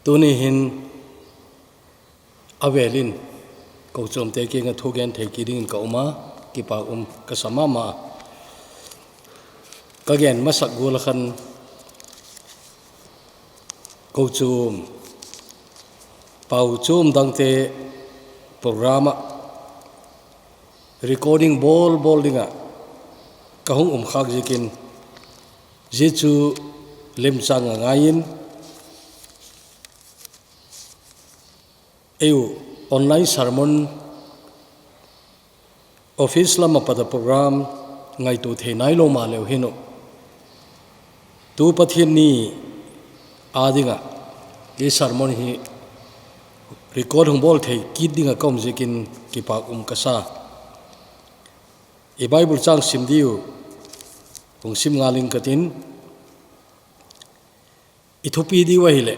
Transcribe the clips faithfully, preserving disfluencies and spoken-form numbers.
Tuni hin avelin kochom te kianga thugen thei kit dingin ka um a, kipa um ka sa mama. Ka gen masak gual a khan kochom pau chom dangte program a recording bol bol dinga ka hung um khak zikin, zia chu lemchang a ngaiin, eiu online sermon office lama pata program ngaitu thei nailo ma leu hinu. Tu Pathian ni a dinga i sermon hi record hung bol thei kit dinga ka um zikin kipa um ka sa. I Bible chang sim diu hung sim ngaling katin, i thupi diu ahile,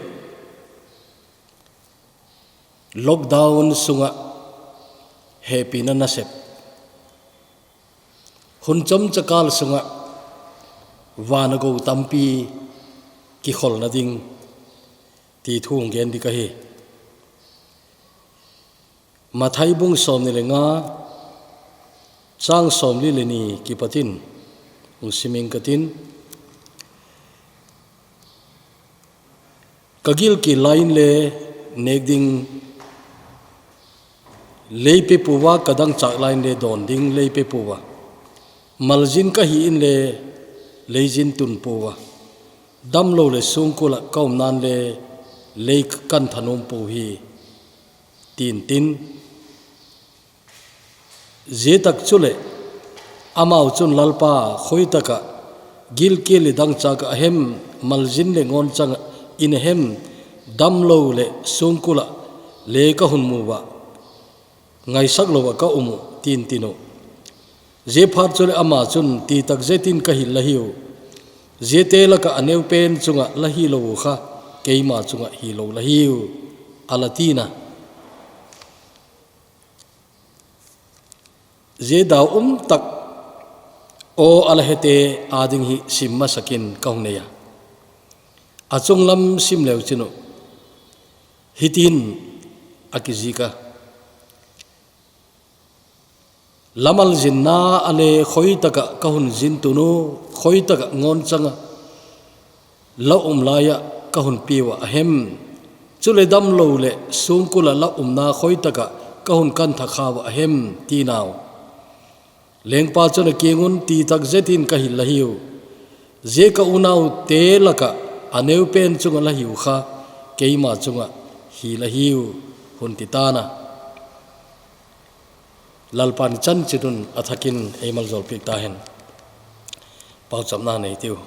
lockdown sunga hepina nasep, hun chomcha kal sunga vana go tampi kikholna ding ti thu hung gen ding ka hi. Mathai bung somni le nga, chang somli le ni kipatin hung siming katin, ka gilkel lai in le nek ding lei pe puva, ka dangchak lai in le don ding lei pe puva, maljin ka hi in le leijin tun puva, damlo le sungkul a ka um nan le lei kan thanom pu hi, tin tin. Zia tak chule amau chun, Lalpa, khoi taka gilkel le dangchak a hem, maljin le ngonchang in a hem, damlo le sungkul a le ka hun mu va, ngaisak lo a ka um u, tin tin u. Zia phat chule ama chun, ti tak zetin ka hil la hiu, ziate laka a neu pen chunga la hi lo u kha, keima chunga hi lo la hiu, a la tina. Zia dau um tak aw a la hete a ding hi sim masakin ka hung nei a. A chunglam sim leu chinu hitin a kizik a. La malzinna a le khoi taka ka hun zin tun u, khoi taka ngonchanga la um laia ka hun piu a hem, chule damlo le sungkula la umna khoi taka ka hun kan tha khau a hem, ti nau. Lengpa chun a kingun, ti tak zetin ka hil la hiu. Zia ka unaute laka a neu pen chunga la hiu kha, keima chunga hi la hiu, hun ti tana. Lalpan chan chitun a thakin ei malzol piak ta hen. Pauchapna nei tiu.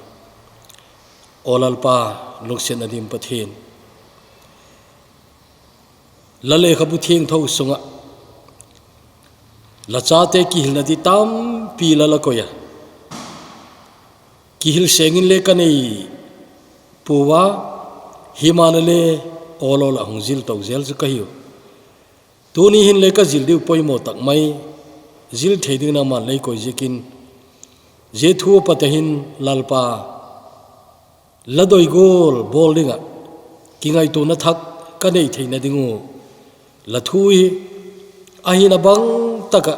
O Lalpa, lungsiatna dim Pathian, la lekhabu thiangtho sunga la chate kihilna di tampi la la koi a, kihil sengin le ka nei puva, himana le olo la hung zil to zel chu ka hiu. Tuni hin le ka zil diu poimo tak mai, zil thei ding nangman lei koi zikin, zia thu pata hin Lalpa, la doigol bol dinga kingaituna thak ka nei theina ding u, la thu hi ahina bang taka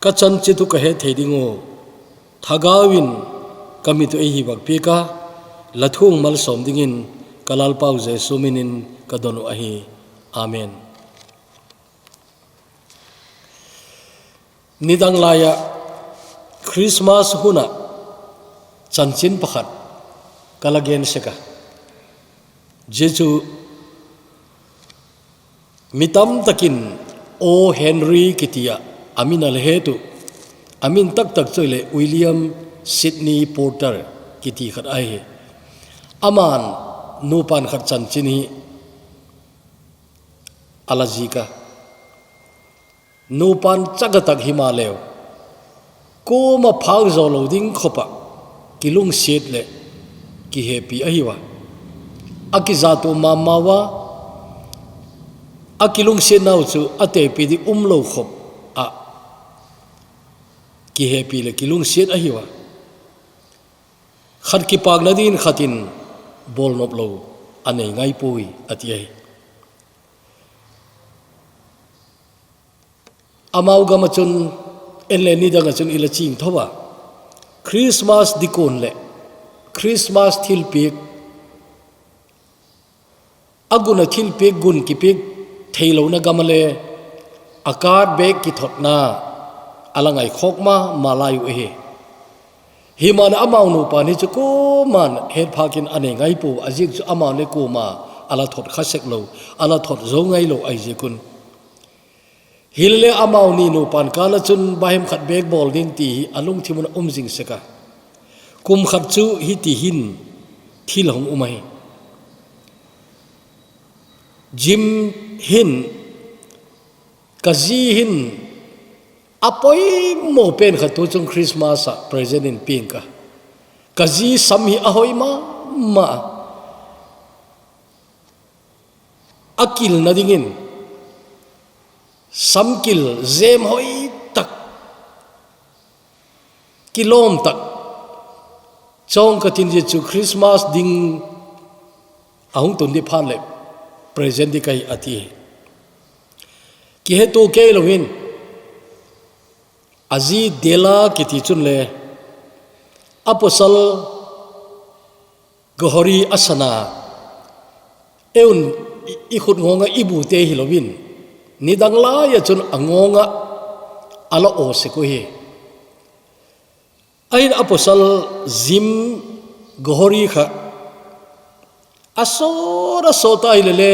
ka chan chitu ka he thei ding u, thagau in ka mitu ei hi bak piak a, la thu malsom dingin ka Lalpau Jesu minin ka don u ahi. Amen. Nidang laia Christmas huna chanchin pakhat ka la gen sek a. Jesu mi tam takin O Henry kitia a min a la het u, a min taktak chu le William Sidney Porter kiti khat ahi. Aman nupan khat chanchin hi a la zik a. Nupan chaka tak hi ma leu, koma phak zo lo ding khopa kilungsiat le kihepi ahi va. A kizatu mama va, a kilungsiat nau chu a tepi di um lo khop a kihepi le kilungsiat ahi va. Khat kipakna din khatin bolnop lo anei ngaipoi, ati ahi. Amau gam a chun, en le nidang a chun ila ching thou a, Christmas dikon le Christmas thilpiak, agun a thilpiak gun kipiak theilouna gam a le, a card bag kithotna ala ngaikhok mama lai u ahi. Himana amau nupa ni chu koman hetphak in anei ngaipoi, aziak chu amau le koma ala thot kha sek lou, ala thot zo ngailou ahi ziak un. Hilele amau ni nupan kal a chun bahem khat bag bol ding ti hi alungthim un aum jing sek a. Kum khat chu hiti hin thil hung um ahi. Jim hin, ka zi hin apoimo pen khat tu chung Christmas a present in peng ka. Ka zi sam hi ahoi mama. Akilna dingin samkil jem hoi tak, kilom tak chong ka tin, zia chu Christmas ding ahung tun di phat le present di kahi ati. Kihetu kei lou hin, azi Dela kiti chun le, apasal Gohori asana, eun i, i khut ngonga i bu te hi louvin, nidang lai a chun angonga ala o sek u hi. Ahin apasal Jim Gohori kha asot asot a hilele,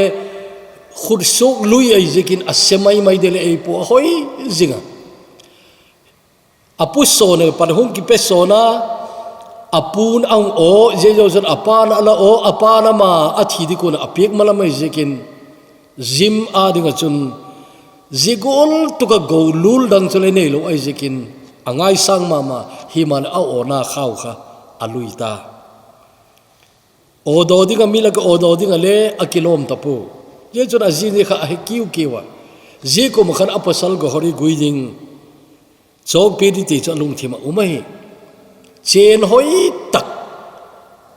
khut suk lui ahi ziakin ase maimai dele ei pu ahoi zinga. Apu sona pan hung kipe sona, apun ahung o, zia zo zon apan ala o, apan ama athi dikun apiak malam ahi ziakin, Jim a dinga chun, zigol tuka go lul dang chule neilou ahi ziakin, angaisang mama, himan a ona khau kha alui ta. Odo dinga mi laka odo dinga le akilom tapu. Zia chun azi ni kha ahe kiu kiu a. Zia kum khan apasal Gohori gui ding. Chok pi di ti chu alungthim a um ahi. Chen hoi tak.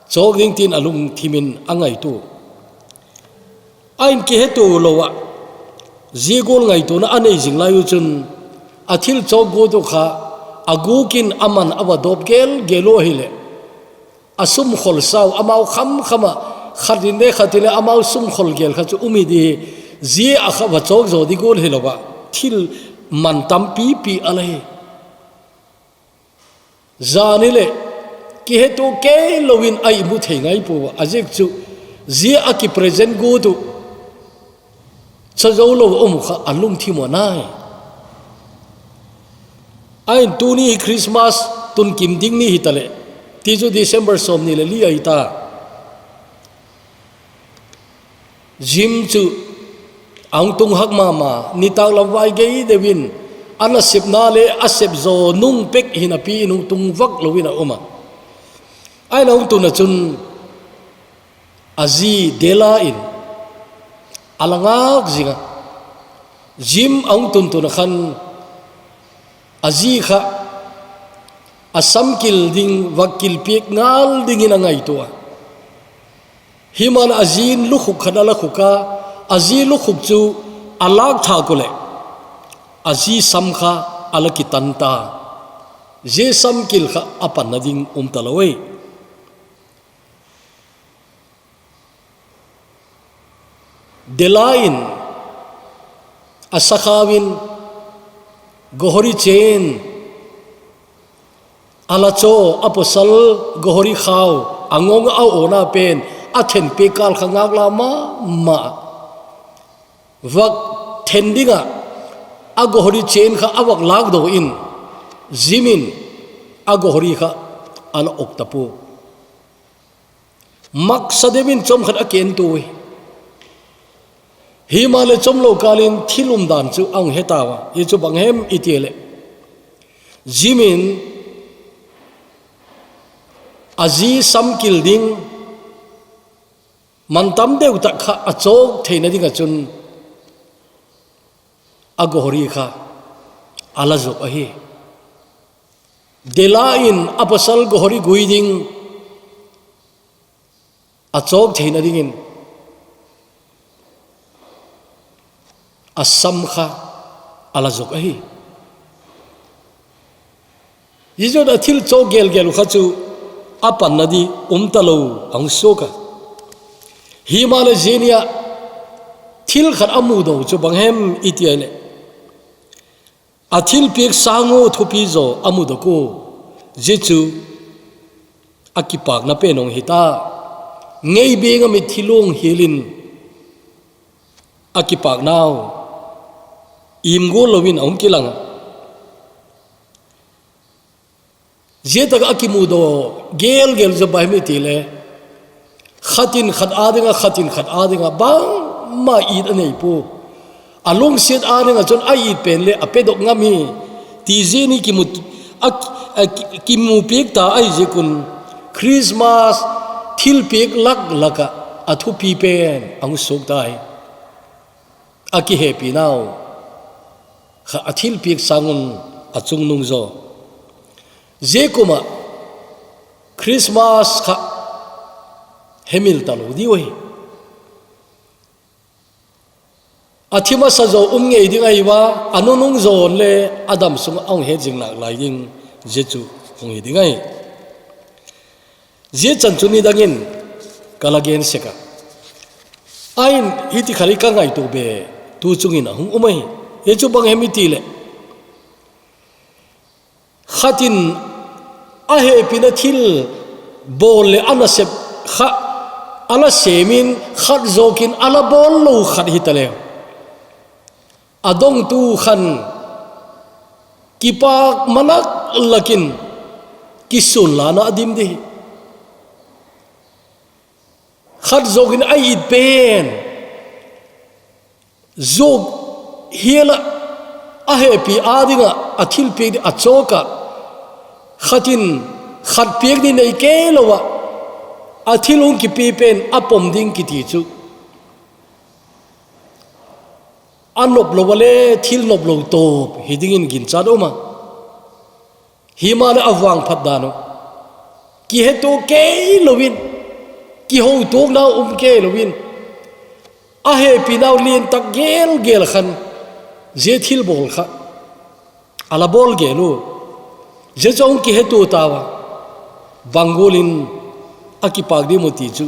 Chok ding tin alungthim in angaitu. Ahin kihetu lou a. Zia gol ngaituna anei zing lai u chun. Athil chok gu tu kha. Agukin aman ava dop gel gel u ahile. Asum khol sau, amau kham kham a, khat in le khat in le amau sum khol gel kha chu um hi di hi, zia a kha va chok zo di gol hilou a, thil man tampi pi ala hi. Zan hile, kihetu kei louvin a imu thei ngai pu a, aziak chu, zia a ki present gu tu, Chazo lo um kha alungthim u anai. Ahin tuni hi Christmas tun kim ding ni hi tale. Ti chu December som ni le li ahi ta. Jim chu ahung tung hak mama, nitak lam vai gei deuin, ana sepna le a sep zo nung pek hin api in hung tung vak loin a um a. Ahin ahung tun a chun, azi Dela in ala ngak zinga, Jim ahung tun tun a khan azi kha asamkil ding, vakkil piak ngal dingin angaitua. Himan azi in lukhuk khat ala khuk a, azi lukhuk chu alak thak u le, azi sam kha ala kitan ta. Zi samkil kha apanna ding um talou e. Dela in asakhau in gohori chen ala cho apasal gohori khau angong a ona pen athen pe kal kha ngak la mama. Vak then dinga agohori chen kha avak lak do in Jim in agohori kha ala ok tapu. Maksa deuin chom khat aken tu hi. Hima le chom lo kalin thil umdan chu ahung he tauva. Hi chu bang hem i ti le. Jim in azi samkil ding mantam deu tak kha achok theina dinga chun agohori kha ala zuk ahi. Dela in apasal gohori gui ding achok theina dingin asam kha ala jok ahi. Hijeh a thil cho gelgel u kha chu apanna di umtalou ahung suak a. Himahleh jeh nia thil khat amudoh chu bang hem iti ahileh, athilpiak sang u thupi jo amudoh u, jeh chu akipakna pen ahung hita. Ngei beng a mitthi lunghel in akipaknau imgol louvin ahung kilang a. Jeh tak a akimudoh gelgel jo bang hem iti leh, khat in khat a dinga, khat in khat a dinga bangma it anei poi. Alungset a dinga chun a it pen leh apedoh ngam hi. Ti jeh ni kimu, a, a, ki- kimupiak ta ahi jeh un Christmas thilpiak laklak a athupi pen ahung suak ta hi. Akihepinau kha athilpiak sang un achungnung jo. Jeh kum a Christmas kha hemil talou diu ahi. Athi masa jo um ngei ding ahi a, anunung jo leh adam sung a ahung het jing nahlai ding, jeh chu hung hi ding ahi. Jeh chan chu nidang in kala gen sek a. Ahin hiti khat hi kangaito be, tu chung in ahung um ahi. Hichu bang hem iti leh, khat in ahepina thil bol leh anasep kha ala sem in, khat jok in ala bol lou khat hita leh, adongtu khan kipak malak lak in kisun lana adim di. Khat jok in a it pen jok hial a, ahepi a dinga athilpiak di achok a, khat in khat piak di nei kei lou a, athil hung kipe pen apom ding kiti chu anop lou a leh thil nop lou tawp hi ding in ginchat a um a. Himahleh avangphat dan u kihetto kei louvin, kihoutona um kei louvin, ahepinau lientak gelgel khan jeh thil bol kha ala bol gel u. Jeh chu ahung kihetto tauva, bang gual in akipak diu ham ti chu.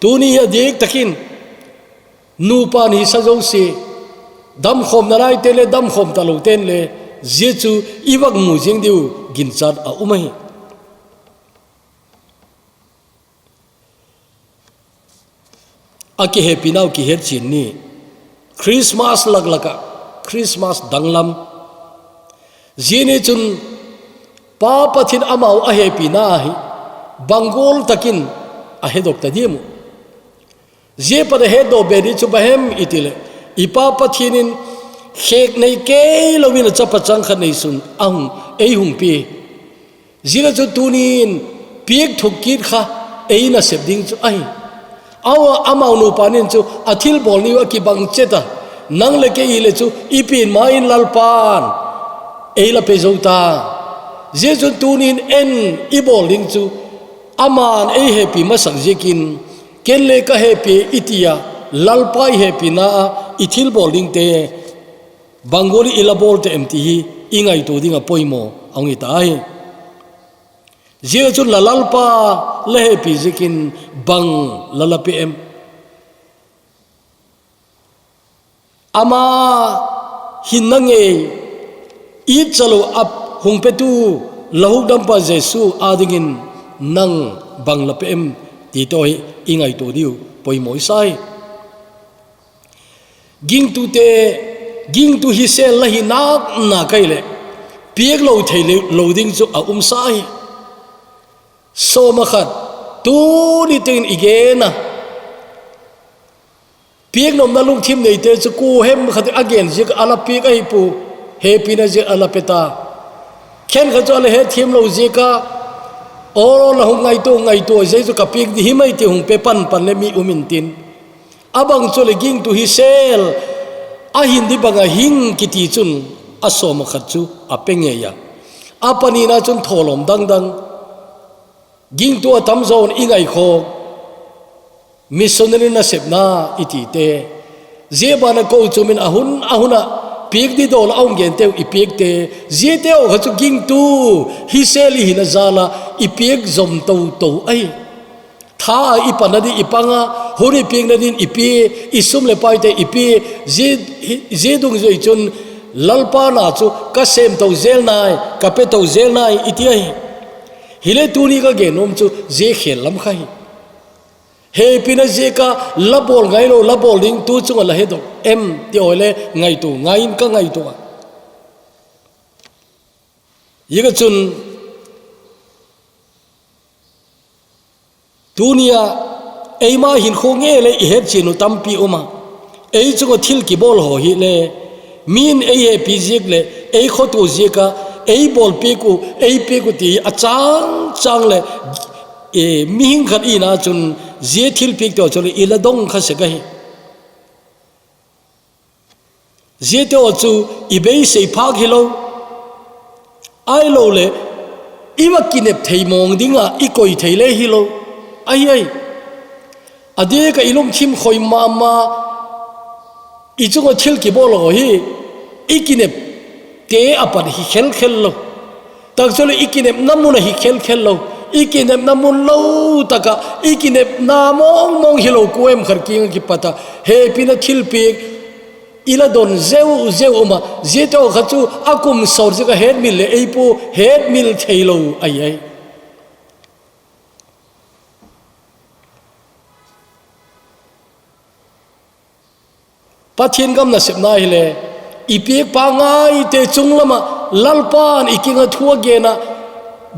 Tuni hi adiktak in nupa nisa jouse, damkhawm nalai ten leh damkhawm talou ten leh, jeh chu i va mu jing diu ginchat a um ahi. Akihepinau kihet chin ni, Christmas laklak a Christmas danglam. Jeh ni chun Pa Pathian amau ahepina hi bang gual tak in ahedoh ta diu ham? Jeh pat a hedoh be di chu bang hem iti leh, i Pa Pathian in khek nei kei louvin achapa changkhat neisun ahung, ei hung pe. Jeh a chu tunin piak thuk kit kha ei nasep ding chu ahi. Aw, amau nupa nin chu athil bol ni u akibang chet a, nang leh kei leh chu i pen ma in Lalpan ei la pe jou ta. Jeh chun tunin en i bol ding chu aman ei hepi masak ziakin, ken leh ka hepi i ti a, Lalpa i hepina a i thil bol ding te bang gual in i la bol te em ti hi i ngaito ding a poimo ahung hi ta ahi. Jeh chun la Lalpa la hepi ziakin bang la la pe em? Ama hinna ngei, itcha lou a hung petu la hukdampa Jesu a dingin nang bang la pe em ti toh hi i ngaito diu poimo i sa hi. Gingtute, gingtu hisel la hi nak nak a ahileh, piak lou thei lou ding chu a um sa hi. Sawm a khat, tuni teng in i gen a, piak nopna lungthim neite chu koi hem khat a gen ziak a la piak ahi poi, hepina ziak a la pe ta. Khenkhat chu a la hetthem lou ziak a, aw, la hung ngaito, ngaito, Jesu ka piak di hi mai ti hung pe panpan leh mi um intin. Abang chu leh gingtu hisel a hin di bang a hing kiti chun a sawm a khat chu a pe ngei a. A panina chun thawlawm dangdang. Gingtu a tamzaw in i ngaikhawk, missionary nasepna i ti te, Zia bana kochumin a hun a huna piak di dol a hung gen teu i piak te, zia teu kha chu gingtu hi sel i hina zala i piak zom to to ai. Tha a i pana di i panga, hun i piakna din i pi, i sum le pai te i pi, zia, zia dungzui chun Lalpa na chu ka sem to zel nai, ka pe to zel nai i ti ai. Hile tuni ka gen nom chu zia khel lam kha hi. Hepina ziaka la bol ngai lo, la bol ding tu chunga la he dok em ti oile ngaitu, ngaiin ka ngaitu a. Yika chun tunia eima hin kho nge le i het chinu tampi uma. Ei chunga thil kibol ho hi le, min ei hepi ziak le, ei khotu ziaka, ei bol piak u, ei piak u ti a chang chang le, e, mihing khat ina chun zia thil piak to chule i la dong kha se ka hi. Zia to chu i beisei phak hi lo. Ai lo le, i va kinep thei mong dinga i koi thei le hi lo. Ai ai. A dia ka i lungthim khoi mama, i chunga thil kibol ho hi, i kinep te a pan hi khel khel lo. Tak chule i kinepna mun a hi khel khel lo. I kinepna mun lo taka, i kinepna mong mong hi lo ku em khar kinga kipata. Hepina thil piak, i la don zeu zeu uma. Zia to kha chu a kum sor zika het mil le ei pu het mil thei lo ai ai. Pathian gam nasepna hi le, i piak pa ngai te chung lama, Lalpan i kinga thu a gena,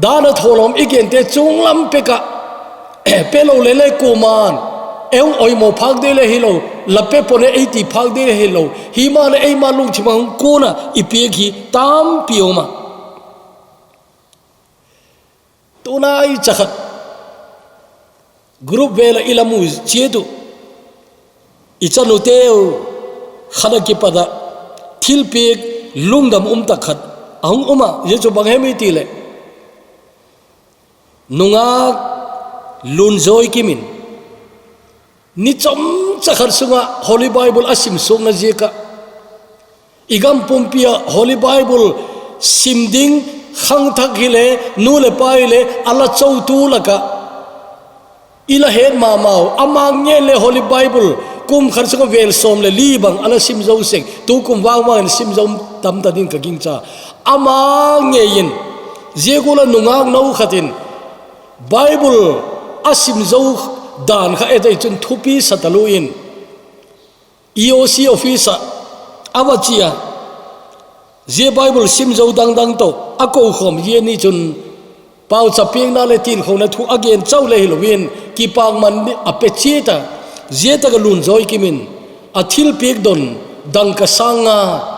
dana tholom i gen te chung lam peka, pe lo le le kuman, eu oimo phak de le hi lo, la pe pone ei ti phak de le hi lo, hi ma le ei ma lungthima hung kuna i piak hi tampi uma. Tunai chakhat. Group vela i la mu chiatu. I chanu teu khana kipada thil piak lungdam um tak khat a hung uma, zia chu bang hem i ti le. Nungak Lunzoi Kimin. Ni chom chakhat sunga Holy Bible a sim sukna ziaka. I gam pumpia Holy Bible sim ding khangthak hi le, nu le pa hi le, a la chotu laka. I la het mamau, ama nge le Holy Bible, kum khat sunga vel som le li bang, a la sim zo sek, tu kum vang vang in sim zo tam ta din ka gingcha. Ama nge in, zia gula nungak no khatin, Bible a sim zo dan kha etei chun thupi sa talu in, E O C office a, a va chia, zia Bible sim zo dang dang to, a ko khom zia ni chun, pau cha piang na le tin khona thu a gen chau le hi lo in, kipak man a pe chia ta, zia ta ka Lunzoi Kimin, a thil piak don, dang ka sanga,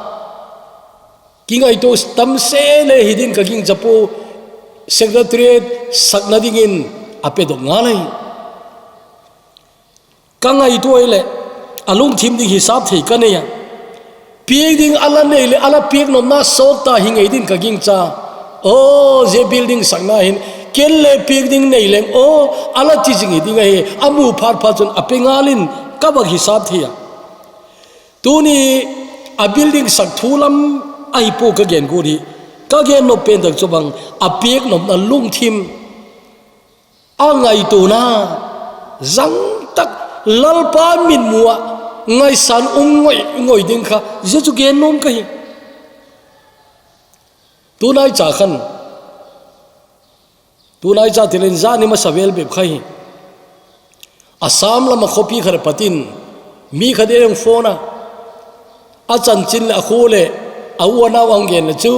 Kingaito tam se le hi din ka gingcha pu, secretariat sakna dingin a pe dok ngal ai. Ka ngaito ai le, a lungthim ding hisap thei ka nei a. Piak ding a la nei le, a la piak nopna sot ta hi ngei din ka gingcha. O, zia building sakna hin, ken le piak ding nei leng, o, a la chi zing hi ding ahi, a mu phat phat chun a pe ngal in ka bak hisap thei a. Tuni a building sak thu lam ahi pu ka gen gu hi. Ka gen nop pen tak chu bang a piak nopna lungthim. A ngaitona zang tak Lalpa mitmu a ngaisan um ngoi ngoi ding kha zia chu gen nom ka hi. Tunai cha khan. Tunai cha tilin zani masa vel bep kha hi. Assam lama khopi khat patin mi khat e hung phone a. A chanchin le a khu le a u a nau a hung gen le chu.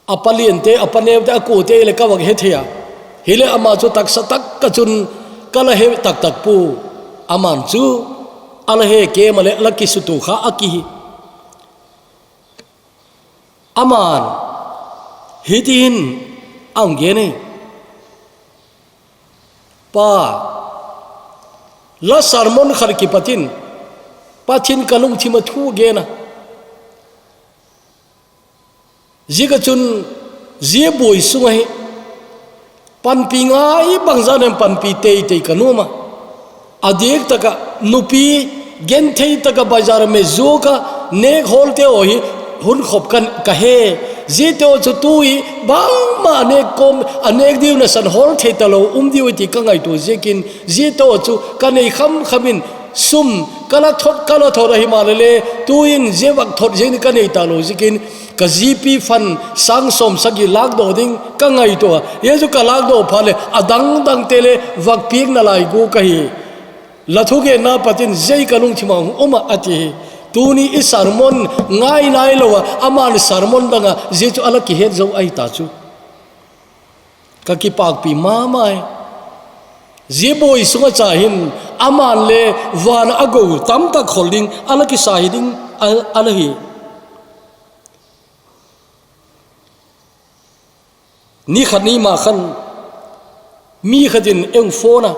A palian te, a paneu te, a ku te le ka vak he thei a. Hi le ama chu taksa tak ka chun ka la he tak tak pu. Aman chu a la he ke ma le la kisutu kha a ki hi. Aman, hitin a hung gen e. Pa, la sermon khat kipatin, Pathian ka lungthim a thu gen a. Zia ka chun, zia bui sung ahi. Panpi ngai bang zan em panpi tei tei ka nuam a. Adik taka nupi genthei taka bazar me zuka nek hol te o hi hun khop kan ka he. Zi te o chu tu hi bangma anek kom anek diu na san hol thei ta lo um diu ti ka ngai tu zikin zi te o chu ka nei kham khamin sum ka la thot ka la thot ahi ma le le tu in zi vak thot zi ni ka nei ta lo zikin ka zipi fan sang som sagi lak do ding ka ngai tu a. Yesu ka lak do pha le adang dang te le vak piek na lai gu ka hi. La thugenna patin zei ka lungthim a hung um a, a ti hi. Tuni i sermon ngai nai lo a, aman sermon dang a, zei chu a la kihet zo ahi ta chu. Ka kipakpi mama e. Zei boi sunga cha hin, aman le van a go tam tak khol ding, a la kisa hi ding, a, a la hi. Ni khat ni ma khan mi khat in eng phone a,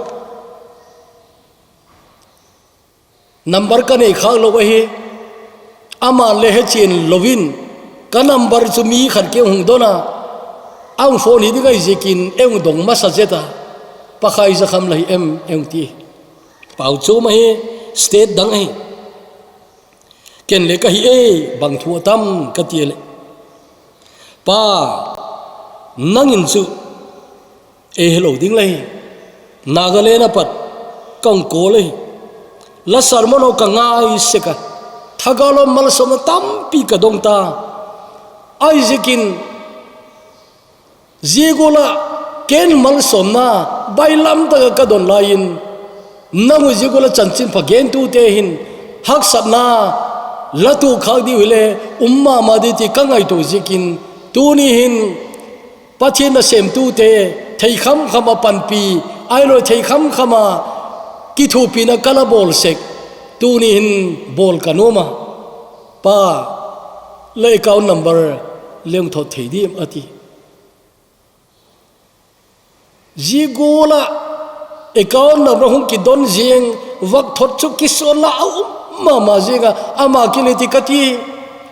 number ka nei khak lo ahi, aman le he chin lovin, ka number chu mi khat ke hung dona, ang phone hi ding ai zikin eng dong masa zeta, pakhai za kham la hi em, eng ti. Pau chu ma hi state dang ahi. Ken le ka hi e, bang thu a tam ka ti le. Pa, nangin chu, e hello ding le hi. Nagaland a pat, ka hung call le hi. La sermon ho ka ngai seka. Thagalo malsomna tampi ka dong ta. Ai zikin, Zigula ken malsomna, bailam taka ka don laiin, nang u zigula chanchin pha gen tu te hin, haksatna, la tu khak diu hile, um mama di ti ka ngai tu zikin, tuni hin, Pathian na sem tu te, thei kham kham a panpi, ai loi thei kham kham a, kithupi na ka la bol sek, tuni hin bol ka noma, pa, le account number, leng thot thei dim a ti. Zigula account number hung kidon zing, vak thot chu kison la a um mama zinga, ama kile ti ka ti,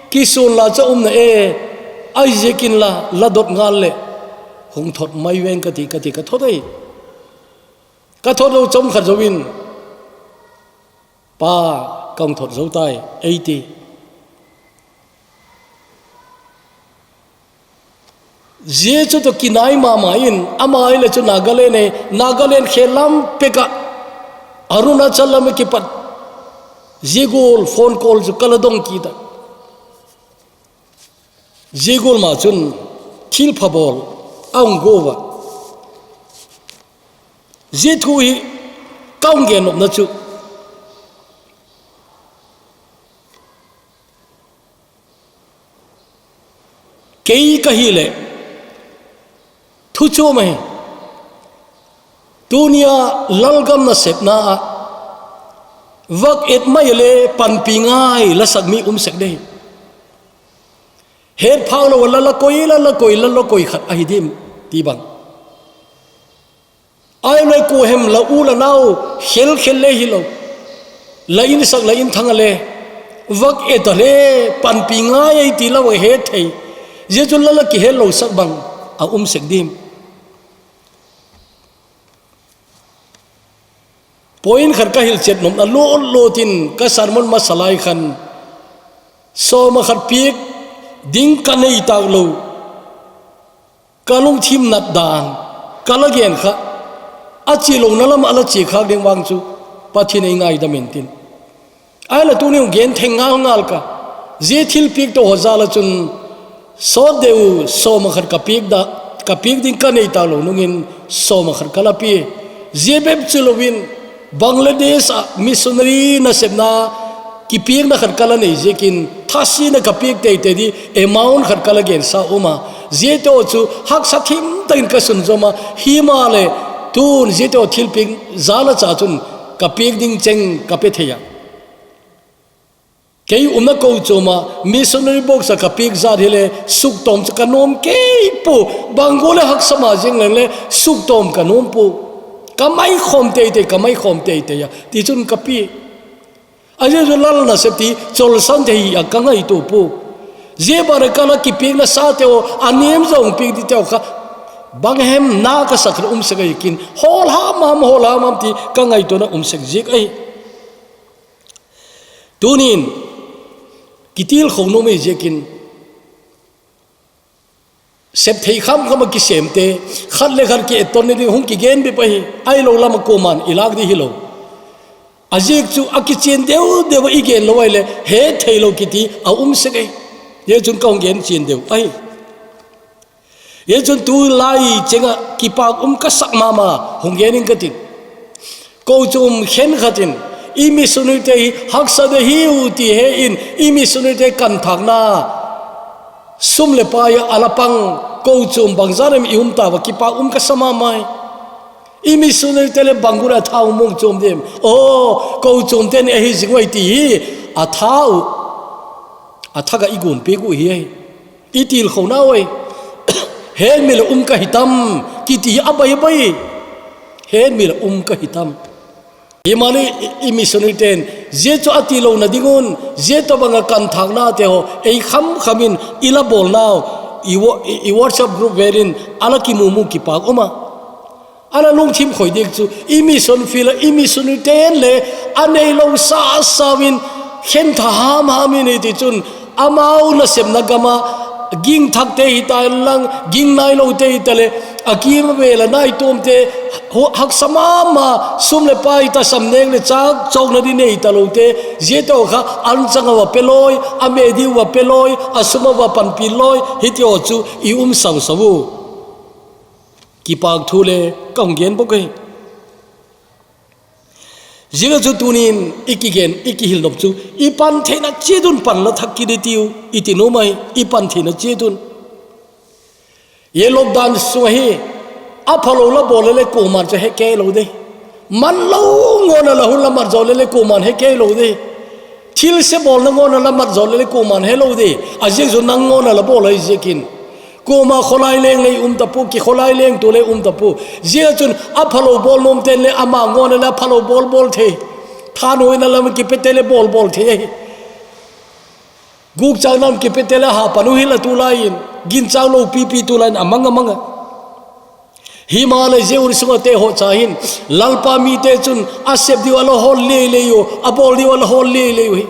kison la cha um na e, ai zikin la, la dot ngal le, hung thot mai veng ka ti, ka ti ka thot ai. Ka thot lo chom khat zo in, pa, ka hung thot zo tai, ei ti. Zia chu to kinai mama in, ama ile chu Nagaland e, Nagaland khe lam peka, Arunachal lam kipat, zigul phone call chu ka la dong kita. Zigul ma chun thil pha bol, a hung go va. Zia thu hi ka hung gen nopna chu. Kei ka hi le, thu chu ma hi. Tunia lalgam na sepna a, vak et mai le panpi ngai la sak mi um sek dei. Het phak lo la la koi, la la koi, la la koi khat ahi dim, ti bang. Ai loi ko hem la u la nau, khel khel le hi lo. La in sak la in thang le. Vak et a le, panpi ngai ai ti la vak het thei. Zia chu la la ki het lo sak bang, a um sek dim. Point khat ka hil chet nom na lo lo tin ka sermon masa lai khan. Soma khat piek, ding ka nei tak lo. Ka lungthim nat dan, ka la gen kha, a chi lo na lam a la chi khak ding vang chu, Pathian ei ngaidam in tin. Ai la tuni hung gen theng ngal ngal ka, zia thil piek to ho za la chun, sot deu soma khat ka piek da, ka piek ding ka nei ta lo nungin soma khat ka la pi. Zia bep chu lo in, Bangladesh a missionary na sepna, kipiekna khat ka la nei ziakin, thasina ka piek teitei di, amount khat ka la gensa um a. Zia te aw chu haksa thim takin ka sunzom a, hi ma le tun zia te aw thilpiek za la cha chun ka piek ding cheng ka pe thei a. Kei umna ko chom a, missionary box a ka piek zat hi le, suktom chu ka nuam kei pu, bang go le haksa ma zing leng le, suktom ka nuam pu. Ka mai khom teitei, ka mai khom teitei a. Ti chun ka pi. A zia chu lal na sep ti, chol san te hi a ka ngaito pu. Zia ba re ka la kipiekna sa te aw, a niam zong piek ti te aw kha. Bang hem na ka sak le um sek ahi kin, hol ham ham, hol ham ham ti ka ngaito na um sek ziek ahi. Tunin, kitil khong nu mei ziek in, sep thei kham kham a kisem te, khat le khat ki eton ni ding hung ki gen bi pa hi, ai lo lam a ko man i lak di hi lo. A ziek chu a kichien deu deu a i gen lo ai le, he thei lo kiti a um sek ahi. Ye chun ka hung gen chien deu ahi. Ye chun tu lai chenga kipak um ka sak mama hung gen in ka tin. Ko chu um khen khat in, i missionary te hi haksa de hi u ti he in, i missionary te kan thak na sum le pai a la pang, ko chu um bang zan em i um ta va kipak um ka sa mama e. I missionary te le bang gu la thau mong chom dem. O, ko chom ten e hi zing wai ti hi a thau. A thak a i gun pe gu hi ai. I til khou na oi. Hen mi la um ka hi tam, kiti hi a bai bai. Hen mi la um ka hi tam. Hi mani i, i missionary ten, zia chu a ti lo na ding un, zia to bang a kan thak na te ho, ei kham kham in i la bol nau, i wo-, i, i WhatsApp group velin, a la ki mu mu kipak um a. A la lungthim khoi dek chu, i mission field a, i missionary ten le, a nei lo sa sa win, khen tha ham ham in i ti chun, amau na sem na gam a, ging thak te hi ta lang, ging nai lo te hi ta le, a kim ve la nai tom te, ho-, haksa mama, sum le pai ta sam neng le chak, chok na di nei ta lo te, zia to kha, an chang a wa pe loi, a me di wa pe loi, a sum a wa pan pi loi, hi ti o chu, i um sau sau. Kipak thu le ka hung gen bok ahi. Zia chu tunin i kigen, i kihil nop chu, i pan theina chiat un pan la thak ki di tiu, i ti nom ahi, i pan theina chiat un. Ye lockdown sung ahi, a pha lo la bol le le ko man chu he ke lo de. Man lo ngon a la hun la mat zo le le ko man he ke lo de. Thil se bol na ngon a la mat zo le le ko man he lo de. A zia chu nang ngon a la bol ai zia kin. Ko ma kholai leng le um ta pu, ki kholai leng tu le um ta pu. Zia chun a pha lo bol nom ten le ama ngon a la pha lo bol bol thei. Than hoi na lam ki pe te le bol bol thei. Guk chang nam ki pe te le ha panu hi la tu lai in. Gin chang lo pi pi tu lai in a mang a mang a. Hi ma le zia hun sung a te ho cha hin, Lalpa mi te chun a sep diu a la hol le le u, a bol diu a la hol le le u hi.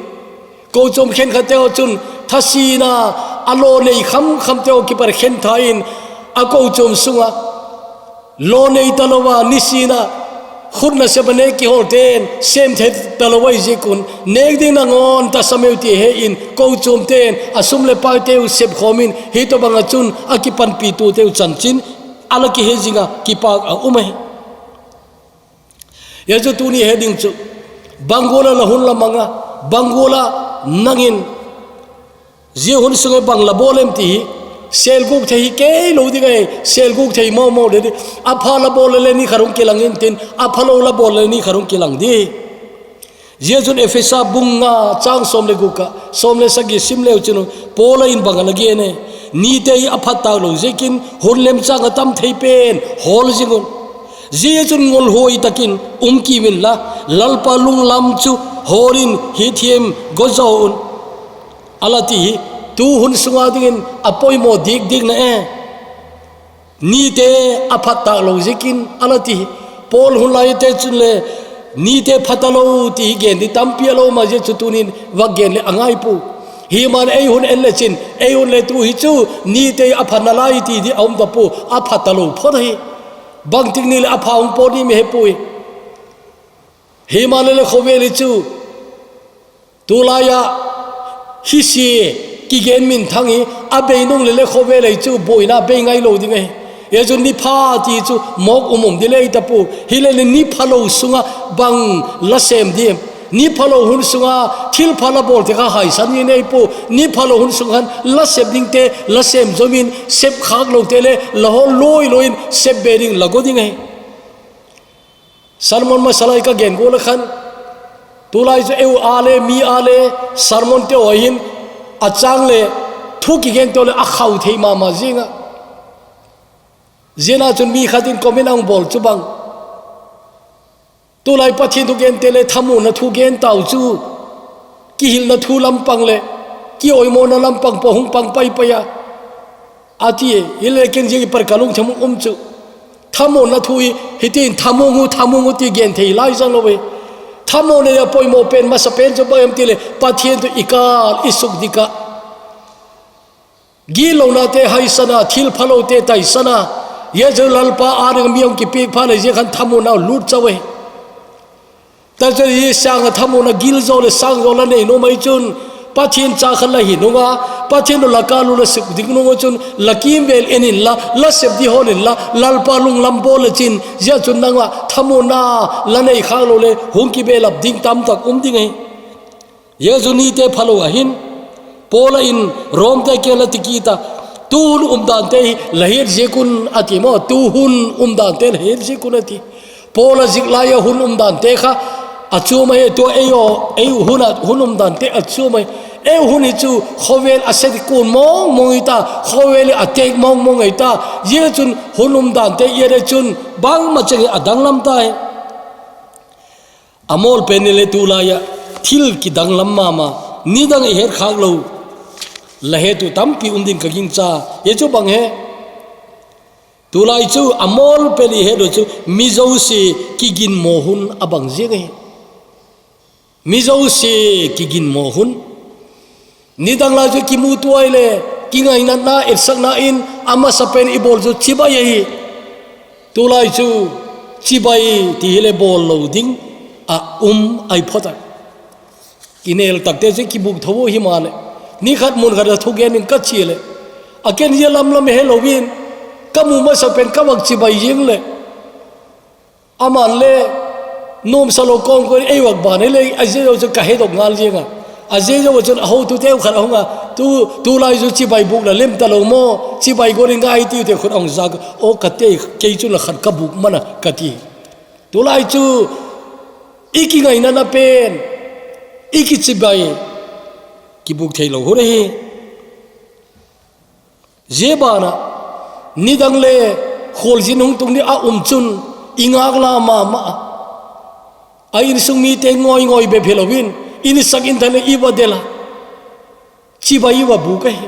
Ko chom khen khat te ho chun, thasina, a lo nei kham kham te ho ki par khen tha in, a ko chom sung a, lo nei ta lo wa, nisina, khut na sep a ne ki hol ten, sem the ta lo wa i zik un, nek ding na ngon ta sa meu ti he in, ko chom ten, a sum le pai te u sep khom in, hi to bang a chun, a ki pan pi tu te u chan chin, a la ki he zing a, kipak a um ahi. Ye chu tuni he ding chu, bang gol a la hun la mang a, bang gol a nang in, zia hun sung e bang la bol em ti hi, sel guk thei hi kei lo ding ahi, sel guk thei mo mo le di, a pha la bol le ni kha rung ki lang in tin, a pha lo la bol le ni kha rung ki lang di. Zia chun Ephesa bung nga chang som le guk a, som le sagi sim leu chun, Paul a in bang a la gen e, ni te hi a phat ta lo zikin, hun lem chang a tam thei pen, hol zing un. Zia chun ngol hoi takin, um ki min la, Lalpa lung lam chu, hol in hi thiam go zo un. A la ti hi, tu hun sung a ding in, a poimo dik dik na e. Ni te a phat ta lo zikin a la ti. Paul hun lai te chun le, ni te phat ta lo ti hi gen di tampi a lo ma zia chu tunin va gen le a ngai pu. Hi man ei hun en le chin, ei hun le tu hi chu, ni te a phat na lai ti di a um ta pu, a phat ta lo phot hi. Bang tik ni le a pha hung po ni mi he pu hi. Hi man le le khovel hi chu, tu lai a, hi si, ki gen min thang hi, a bei nung le le khovel hi chu, boina bei ngai lo ding ahi. Ye chu ni pha ti chu, mok um um di le ta pu, hi le le ni pha lo sung a, bang la sem di em. Ni pha lo hun sung a, thil pha la bol te kha hai san ni nei pu, ni pha lo hun sung han, la sem ding te, la sem zo min, sep khak lo te le, la hol loi loi in, sep be ding la go ding ahi. Sermon masa lai ka gen go la khan. Tu lai chu eu a le, mi a le, sermon te o hin, a chang le, thu ki gen te o le, a khau thei ma ma zing a. Zia na chun mi khat in comment a hung bol chu bang. Tu lai Pathian thu gen te le, thamu na thu gen tau chu. Ki hil na thu lam pang le, ki oimo na lam pang po hung pang pai pai a. Ati, hile ken jing i par kalung themu um chu. Thamona thu hi, hitin thamu ngu, thamu ngu ti gen thei lai jang lo ve. Thamona ya poimo pen, masa pen chu bang em ti le, Pathian tu i kal, i suk dika. Gilona te haisana, thil phalo te taisana. Ye je Lalpa a ring mi ong ki pik pha le, je khan thamona lut cha ve. Ta chu hi sang a thamuna gil zo le sang zo la nei no mai chun, Pathian cha khan la hi nunga, Pathian lo la ka lu la sik ding nunga chun, la kim vel en in la, la sep di hon in la, Lalpa lung lam bol le chin, zia chun nanga thamuna la nei khang lo le, hung ki belap ding tam tak um ding e. Jesu ni te phalo ahin, Paul in Rom te ke la tikita, tu hun um dan te hi la het zikun ati mo, tu hun um dan te la het zikun ati. Paul a zik lai a hun um dan te kha, a chu mai tu ei o, ei hun a, hun um dan te a chu mai. Ei hun hi chu khovel a set kun mong mong ita, khovel a tek mong mong ita. Zia chun hun um dan te i re chun bang ma cheng a dang lam tai. A mol pen ni le tu lai a thil ki dang lam mama, ni dang i het khak lo. La het tu tampi um din ka ging cha. Ye chu bang he. Tulai chu a mol pen i het u chu mi zosia kiginmo hun a bang zing e. Mi zosia kiginmo hun. Ni dang lai chu kimu tuai le, kingainatna, etsakna in, a masa pen i bol chu chibai ahi. Tulai chu chibai ti hi le bol lo ding a um ai phot a. Kinel takte chu kibuk tho hi ma le. Ni khat mun khat a thugen in ka chi le. A ken zia lam lam he lo in. Ka mu masa pen ka vak chibai zing le. Aman le, nom sa lo kong ko ei vak ban le, a zia zo chu ka he dok ngal zing a. A zia zo chun a ho tu teu khat a hung a. Tu, tulai chu chibai buk la lem ta lo mo. Chibai ko ring ai ti te khut ong zak. O ka te, kei chu la khat ka buk mana ka ti. Tulai chu i kingainatna pen, i kichibai, kibuk thei lo hu re hi. Zia bana, ni dang le khol zin hung tung ni a um chun, i ngak la mama. A insung mi te ngoi ngoi be phelo in, in sak in thale i va dela. Chibai va bu ka hi.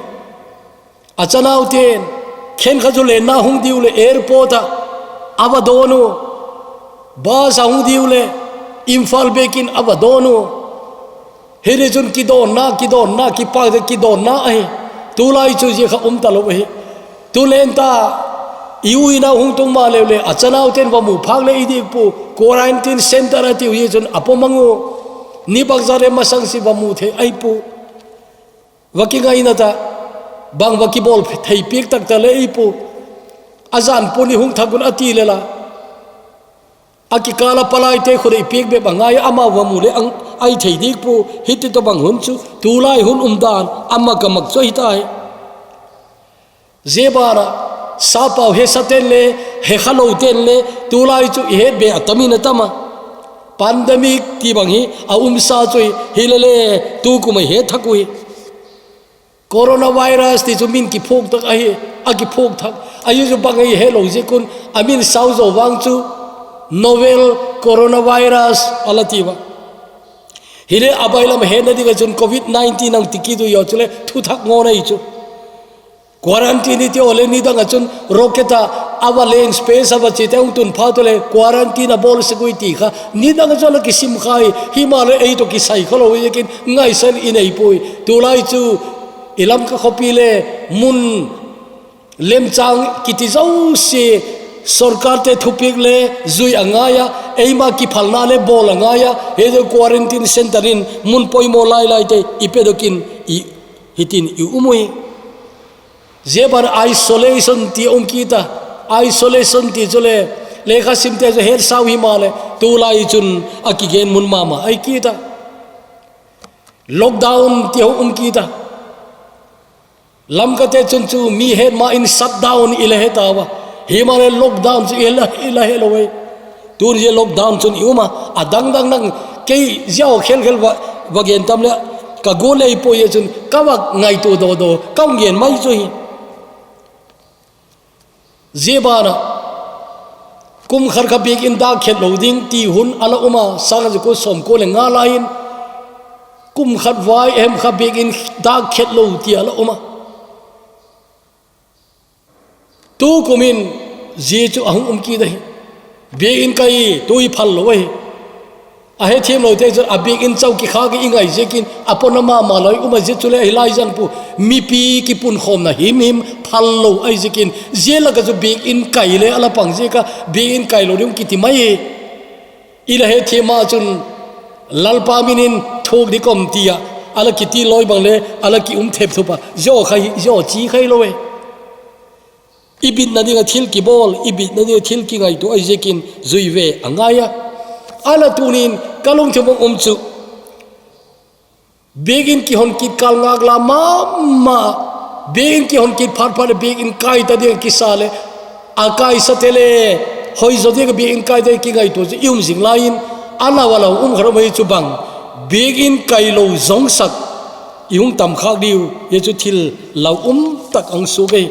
A chanau ten, khen kha chu le na hung diu le airport a, a va don u. Bus a hung diu le, Imphal bekin a va don u. Hiri chun kidon na, kidon na, kipak de kidon na ahi. Tulai chu zia kha um ta lo ahi. Tu len ta, i u i nau hung tung ma leu le, a chanau ten va mu phak le i dik pu, quarantine center a tiu hi chun a pom ang u. Ni bak za le masang si va mu thei ai pu. Va kingaina ta, bang va kibol thei piak tak ta le i pu. A zan pu ni hung thak un a ti le la. A kikala palai te khu dei piak be bang ngai ama va mu le ang ai thei dik pu, hiti to bang hun chu, tulai hun um dan, ama ka mak chu hi tai. Zia bana, sapau he sa ten le, he kha lo ten le, tulai chu i het be a tamin a tama. Pandemic ti bang hi, a um sa chu hi, hi le le, tu kumai he thak u hi. Coronavirus ti chu min kiphuk thak ahi, a kiphuk thak. Ahi chu bang ahi he lo zikun, a min sau zo vang chu, novel coronavirus a la ti va. Hi le a bailam he na ding a chun covid nineteen ang ti ki tu yo chu le, thu thak ngo na hi chu. Quarantine i ti o le ni dang a chun rocket a, a va leng space a va chi te ung tun pha tu le quarantine a bol se gui ti kha. Ni dang a chun a kisim khai, hi ma le ei to kisai kha lo i kin ngai san i nei pui. Tulai chu i lam ka khopi le mun lemchang kiti zo si sorkar te thupik le zui a ngai a, ei ma kiphalna le bol a ngai a, he de quarantine center in mun poimo lai lai te i pe dokin i hitin i umui. Zia ban isolation ti um kita, isolation ti chu le, lekha sim te chu het sau hi ma le, tulai chun a kigen mun mama ai kita. Lockdown ti ho um kita. Lam ka te chun chu mi het ma in shutdown i le he ta va. Hi ma le lockdown chu i la, i la he lo wei. Tun zia lockdown chun i um a, a dang dang dang kei zia o khel khel va, va gen tam le ka go lei po ye chun ka va ngai tu do do, ka ung gen mai chu hi. Zia bana, kum khat kha bik in dak khet lo ding ti hun a la um a, sang a zia ko som ko le nga lai in, kum khat vai em kha bik in dak khet lo ti a la um a. Tukum in, zia chu ahung um kit ahi. Biakin kai, tu hi phal lou ahi. Ahethiam lou te chun, a biakin chau kikhak i ngai ziakin, a pona mama lou i um a zia chu le ahi lai zan pu, mipi kipunkhawmna himhim phal lou ahi ziakin, zia laka chu biakin kai le a la pang ziaka, biakin kai lou ding kiti mai hi. I la hethiam a chun, Lalpa minin thuk di kom tia, a la kiti loi bang le, a la ki um thep thupa, zia kha hi, zia chi khai lou e. I bitna dinga thil kibol, i bitna dinga thil kingaito ahi ziakin zui ve a ngai a. A la tunin ka lungthim um chu. Biakin kihon kit kal ngak la mama. Biakin kihon kit phat phat le biakin kai ta dinga kisa le. A kai sa te le. Hoi zo dinga biakin kai te kingaito chu i um zing laiin. A la wa la um kha mai chu bang. Biakin kai lou zong sak. I hung tam khak diu. Zia chu thil lau um tak ang su kei.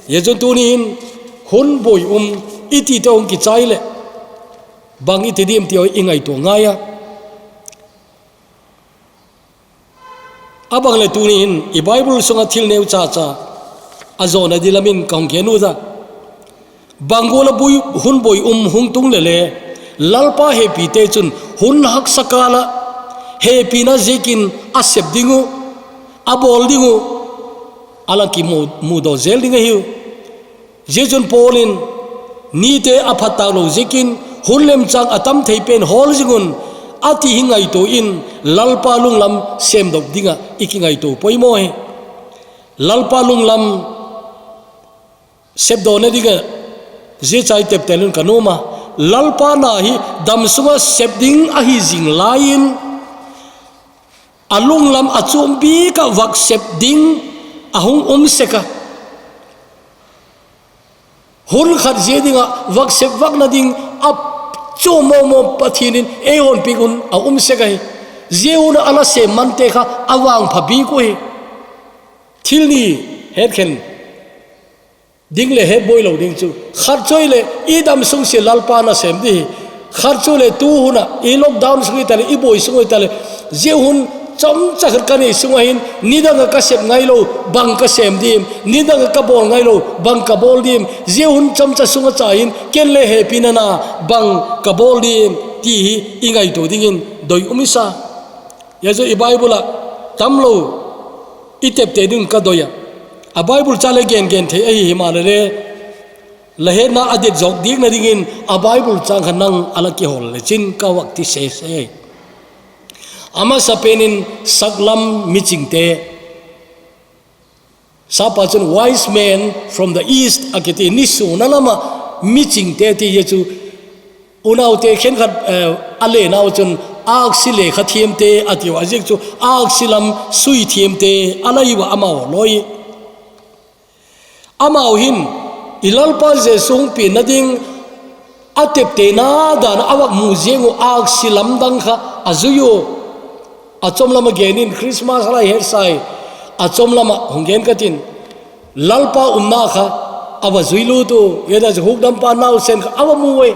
Zia chun tunin hun boi um i ti te hung kichai le. Bang i ti dim ti i ngaito ngai a. A bang le tunin i Bible sunga thil neu cha cha. A zona di lamin ka hung gen u za. Bang gol a bui hun boi um hung tung le le. Lalpa hepi te chun hun haksa kala. Hepina ziakin a sep ding u. A bol ding u. A la kimu, mudo zel ding ahiu. Zia chun Paul in, nite a phat tak lou ziakin, hun lemchang a tam thei pen hol zing un, a ti hi ngaito in, Lalpa lunglam semdok dinga i kingaito poimo hi. Lalpa lunglam sepdona dinga, zia chai tep tel un ka nuam a. Lalpa na hi dam sunga sep ding ahi zing laiin, a lunglam a chum bika vak sep ding a hung um sek a. Hun khat zia dinga vak sep vakna ding a chum momo Pathianin ei hon pik un a um sek ahi. Zia hun a la sem man te kha a vang pha bik u hi. Thil ni het khen. Ding le het boi lou ding chu. Khat chu le i dam sung sia Lalpa na sem di hi. Khat chu le tu hun a i lockdown sung i ta le i boi sung i ta le. Zia hun chomcha khat ka nei sung a hin nidang a ka sep ngai lou bang ka sem dim. Nidang a ka bol ngai lou bang ka bol dim. Zia hun chomcha sung a cha hin ken le hepina na bang ka bol dim. Ti hi i ngaito dingin doi um i sa. Zia chu i Bible a tam lou i tep te ding ka doi a. A Bible cha le gen gen thei ahi hi ma le le. La hetna a det zok dikna dingin a Bible chang kha nang a la kihol le chin ka vak ti se se. A masa penin saklam miching te. Sapa chun wise men from the east a kiti ni suna lama miching te ti ye chu unau te khen khat, eh, a le nau chun aksi le kha thiam te a tiu a zik chu aksi lam sui thiam te a la iwa amau loi. Amau hin, i Lalpa Jesu hung pi na ding, a tep te na dan a vak mu ziang u aksi lamdang kha a zui u. A chom lama genin Christmas lai het sai, a chom lama hung gen ka tin, Lalpa umna kha a va zui lut u, yeda hukdampa nau sen kha a va mu e.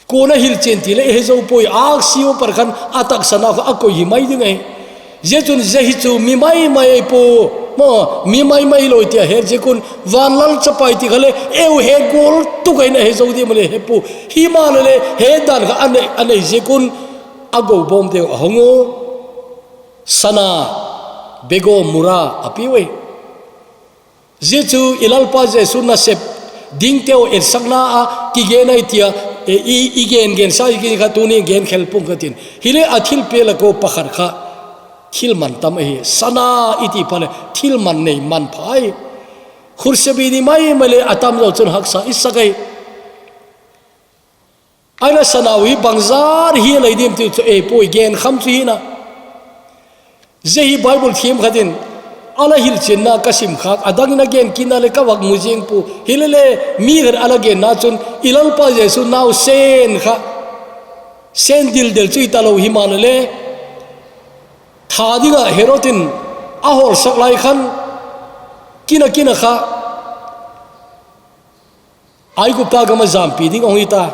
Kona hilchen ti le he zo poi aksi u par khan a taksa na kha a koi hi mai ding ahi. Zia chun zia hi chu mi mai mai ahi pu. Mo, mi mai mai loi tia he zia kun van lal chapai ti kha le eu he gol tu kai na he zo di ma le he pu. Hi ma le le he dan kha a nei, a nei zia kun a go bom te a hong u. Sana bego mura a pi we. Zia chu i Lalpa Jesu nasep ding teu etsakna a kigen ai tia, e, i, i gen gen sa i gen kha tuni gen khel pung ka tin. Hi le a thil pe la ko pakhat kha thil man tam ahi. Sana i ti pha le thil man nei man pha ai. Khurse bi ni mai mai le a tam lo chun haksa i sak ai. Ai la sanau hi bangzar hi a lei dim tiu chu ei poi gen kham chu hi na. Zia hi Bible thiam khatin a la hilchinna ka sim khak a dangin a gen kina le ka vak mu ziang pu hi le le mi khat a la genna chun i Lalpa Jesu nau sen kha sen dil del chu i ta lo hi ma le le tha dinga Herod in a hol sak lai khan kina kina kha Aigupta gam a zampi ding ong hita.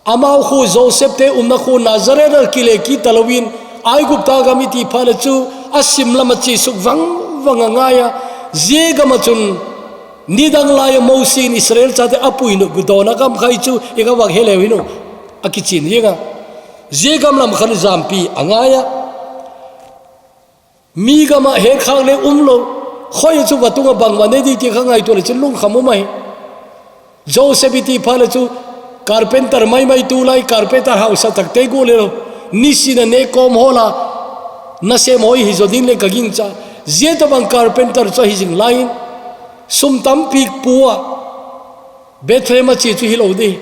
Amau khu Joseph te umna khu Nazareth a kile kit ta loin Aigupta gam i ti pha le chu a sim lama chi suk vang vang a ngai a. Zia gam a chun Nidang lai a Mosi in Israel chate apui nop dona gam khat chu i gavak heleu hinu. Akichin jinga. Zia gam lam khan jampi angai a. Mi gam a hetkhak le umlou. Khoi chu vatung a bang vane di ti kha ngaito le chin lungkham um ahi. Joseph i ti pha le chu carpenter maimai tulai carpenter hausa tak te gu le lo. Nisin a ne kom hola. Nasem hoi hi zo din le ka gingcha. Zia tabang carpenter chu hi jing lai in. Sum tampi pua. Bethlehem a chi chu hi lo di.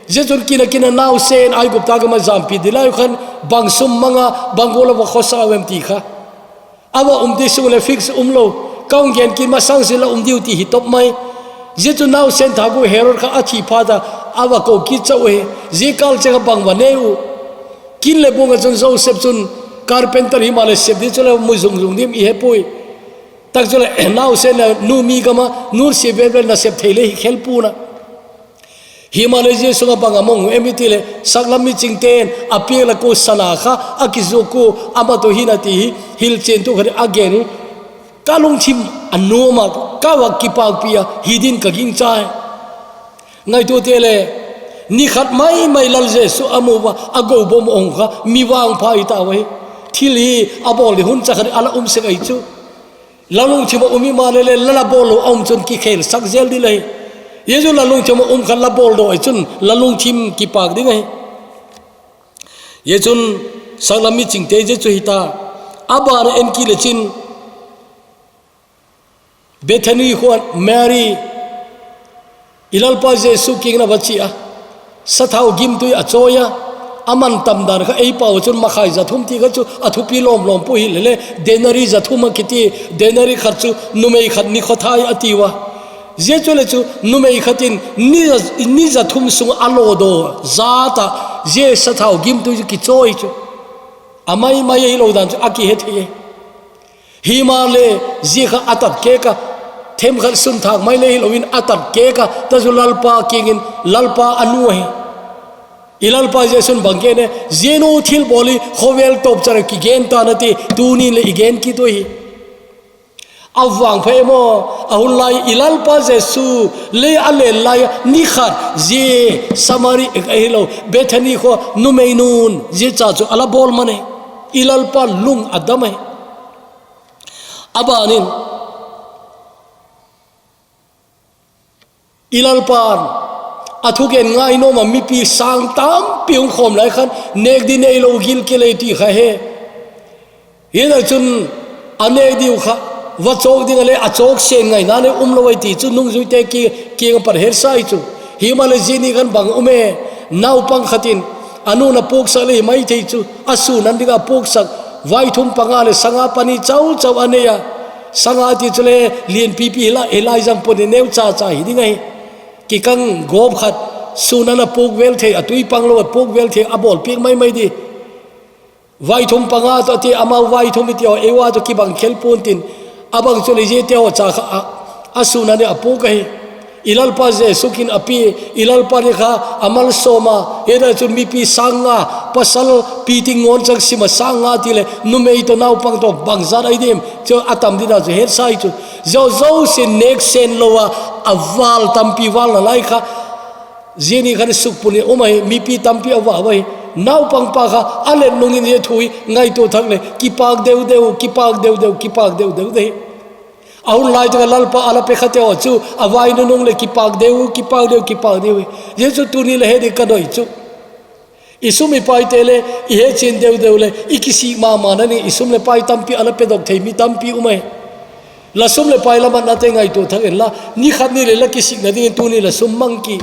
Zia chun kina kina nausen Aigupta gam a jampi di lai khan bang sum manga bang gola va khosa vem ti kha. Ava um ti sung le fix umlou. Kaung gen kin masang sila um diu ti hi top mai. Zia chu nausen thagu Herod kha athi pha ta ava ko ki chau he. Zia kal che kha bang va ne u. Kin le bunga chun Joseph chun carpenter hi ma le sep di chu le mu zung zung dim i he pui. Tak chu le nausen le nu mi gam a nu si vel vel na sep thei le hi khel puna. Hi ma le Jesu nga bang a mong em i ti le saklam mi ching ten a piak la ko sana kha a kizu ko ama to hi na ti hi hil chen tu kha a gen u. Ka lungthim a nuam a ka va kipak pi a hi din ka gingcha he. Ngaito te le ni khat maimai Lal Jesu a mu va a go bom ong kha mi vang pha i ta va hi. Thil hi a bol di hun cha kha a la um se kai chu. La lungthim a um i ma le le la la bol lo a um chun ki khel sak zel di le. Ye chu la lungthim a um khan la bol do ai chun la lungthim kipak ding ai. Ye chun saklam mi ching te je chu hi ta. A ba na en ki le chin. Bethany khuan Mary i Lalpa Jesu kiang na va chi a. Sathau gimtui a choi a. A man tam dan kha ei pau chun makhai za thum ti kha chu a thupi lom lom pu hi le le. Denari za thum a kiti, denari khat chu numei khat ni kho thai a ti va. Zia chu le chu numei khat in ni za, ni za thum sung a lo do za ta zia sathau gimtui chu ki choi chu. A mai mai hi lo dan chu a ki he thei. Hi ma le zia kha a tat kek a, them khat sun thak mai le hi lo in a tat kek a, ta chu Lalpa kiang in Lalpa a nu ahi. I Lalpa Jesu in bang gen e, zia nu thil bol hi khovel top chara ki gen ta na ti, tunin le i gen ki tu hi. A vang phe mo, a hun lai i Lalpa Jesu le a le lai ni khat zia Samari a hi lo, Bethany kho numei nun zia cha chu a la bol man e, i Lalpa lung a dam e. A ban in, i Lalpan a thugen ngai nom a mipi sang tampi hung khom lai khan nek di nei lo gil ke le ti kha he. Hi na chun a nek diu kha va chok ding a le a chok sen ngai na le um lo ai ti chu nungzui te ki, ki nga par her sai chu. Hi ma le zia ni khan bang um e, naupang khat in a nu na puk sak le hi mai thei chu, a sun an ding a puk sak, vai thum panga le sanga pani chau chau a nei a, sanga ti chu le lian pipi hi la, hi lai zang pun hi neu cha cha hi ding a hi. Ki kang gop khat, sun an a puk vel thei, a tui pang lo a puk vel thei, a bol piak mai mai di. Vai thum panga to ti, amau vai thum i ti ho, ei va to ki bang khel pun tin, a bang chu le zia ti ho cha kha a, a sun an a puk a hi. I Lalpa Jesu kin a pi, i Lalpa ni kha a mal soma, he da chun mipi sang nga, pasal pi ting ngon chang sima sang nga ti le, numei to naupang to bang zat ai dim, chu a tam di na chu het sai chu. Zo zo sin nek sen lo a, a val tampi val na lai kha, zia ni khan suk pun i um a hi, mipi tampi a va va hi, naupang pa kha, a let nung in zia thu hi, ngaito thak le, kipak deu deu, kipak deu deu, kipak deu deu de hi. A hun lai taka Lalpa a la pe kha te ho chu, a vai nunung le kipak deu, kipak deu, kipak deu. Zia chu tuni le he di ka doi chu. I sum i pai te le, i he chin deu deu le, i kisi ma ma na ni, i sum le pai tampi a la pe dok thei mi tampi um ai. La sum le pai la man na te ngaito thak en la, ni khat ni le la kisik na ding tuni la sum mang ki.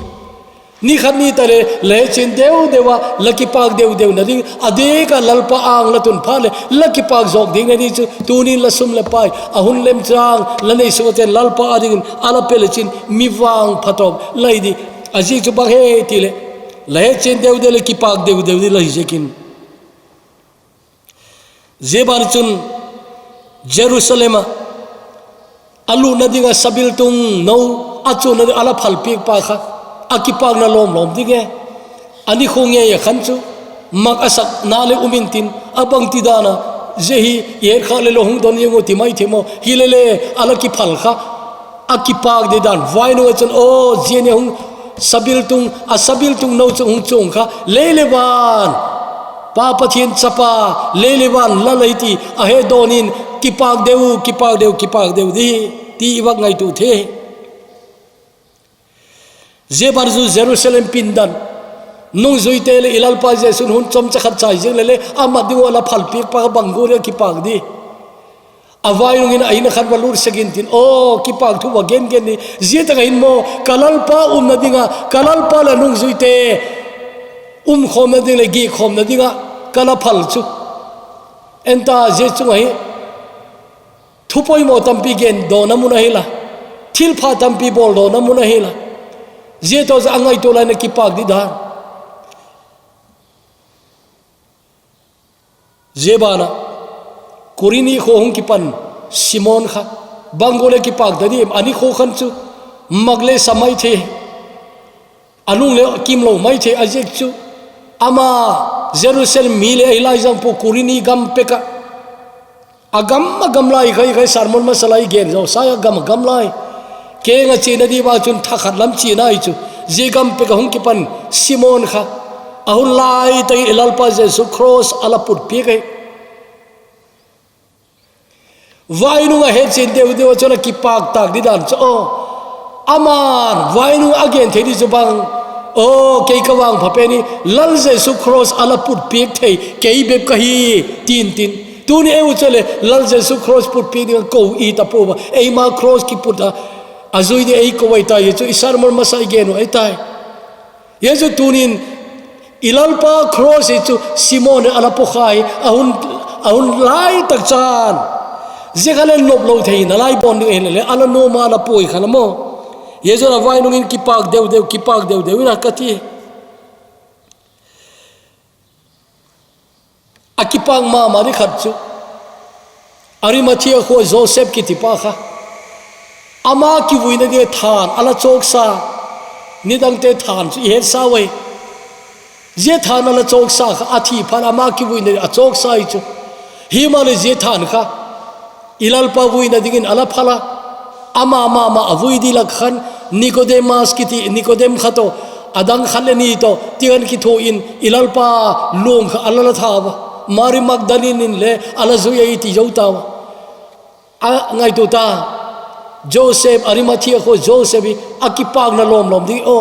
Ni khat ni ta le, le chin deu deu a, la kipak deu deu na ding, a dek a Lalpa ang la tun pha le, la kipak zok ding na ni chu, tunin la sum le pai, a hun lem chang, la nei sung a ten Lalpa a dingin, a la pe le chin, mi vang phatop, lai di, a zik chu bang he ti le, la he chin deu deu le kipak deu deu di la hi zekin. Zia ban chun Jerusalem a, a lutna ding a sabil tung no, a chunna ding a la phal piak pa kha, a kipak na lom lom ding e. A ni khu nge a khan chu, mak a sak na le um in tin, a bang ti dan a, zia hi, i het kha le lo hung don yeng u ti mai thei mo, hi le le, a la kiphal kha. A kipak ding dan, vai nung a chun, o, zia ni hung sabiltung, a sabiltung no chu hung chung kha, lei le van, Pa Pathian chapa, lei le van, Lal ahi ti, a he donin, kipak deu, kipak deu, kipak deu di, ti i vak ngaitu thei. Zia ban chu Jerusalem pindan, nungzuite le i Lalpa Jesu'n hun chomcha khat chai zing le le, a mat ding u a la phalpiak pa bang gual a kipak di. A vai nungin a in a khan va lut sek in tin, o, kipak thu va gen gen ni. Zia tak a hin maw, ka Lalpa umna ding a, ka Lalpa le nungzuite umkhawmna ding le gihkhawmna ding a ka la phal chu. En ta, zia chung a hi thu poimaw tampi gen dawna mun ahi la, thilpha tampi bawl dawna mun ahi la, zia tawh zah a ngaitu lai na kipak di dan. Zia bana, Kurini kho hung kipan Simon kha, bang gual a kipak ta di, a ni kho khan chu mak le sa mai thei, a lung le kim lo mai thei, a ziak chu ama Jerusalem mi le ahi lai zang po Kurini gam pek a, a gam a gam lai khai khai sermon masa lai gen zo sai a gam a gam lai. Keng a chena di ba chun thakhat lam chena hi chu. Zia gam pek a hung kipan Simon kha, a hun lai tak i Lalpa Jesu cross a la put piak ahi. Vai nung a he chen deu deu a chun a kipak tak di dan chu, o, aman vai nung a gen thei di chu bang, o, kei ka vangpha pen hi Lal Jesu cross a la put piak thei kei bep ka hi, tin tin. Tuni ei u chu le Lal Jesu cross put piak ding a ko i ta po ba, eima cross kiput a, a zui di ei ko ai ta, hi chu i sermon masa i gen u ai tai. Hi chu tunin i Lalpa cross hi chu Simon a la pu kha hi, a hun, a hun lai tak chan. Zia kha le nop lo thei na lai bon ding ahi le, a la nuam a la pui kha la maw. Hi chu a vai nungin kipak deu deu, kipak deu deu in a ka ti. A kipak mama di khat chu Arimathea kho Joseph kiti pa kha, ama kivuina ding than a la chawksa, nidangte than chu i het sa uai. Zia than a la chawksa kha a thi phat ama kivuina ding a chawksa hi chu. Hi ma le zia than kha i Lalpa vuina dingin a la phal a, ama mama a vui di lak khan Nicodemus kiti, Nicodemus kha tawh, a dang khat le ni tawh, ti khan kithu in i Lalpa luang kha a la la tha va. Mary Magdalene in le a la zui a i ti zo ta va. A ngaitu ta, Joseph, Arimathea kho Joseph hi a kipakna lawmlawm ding, o.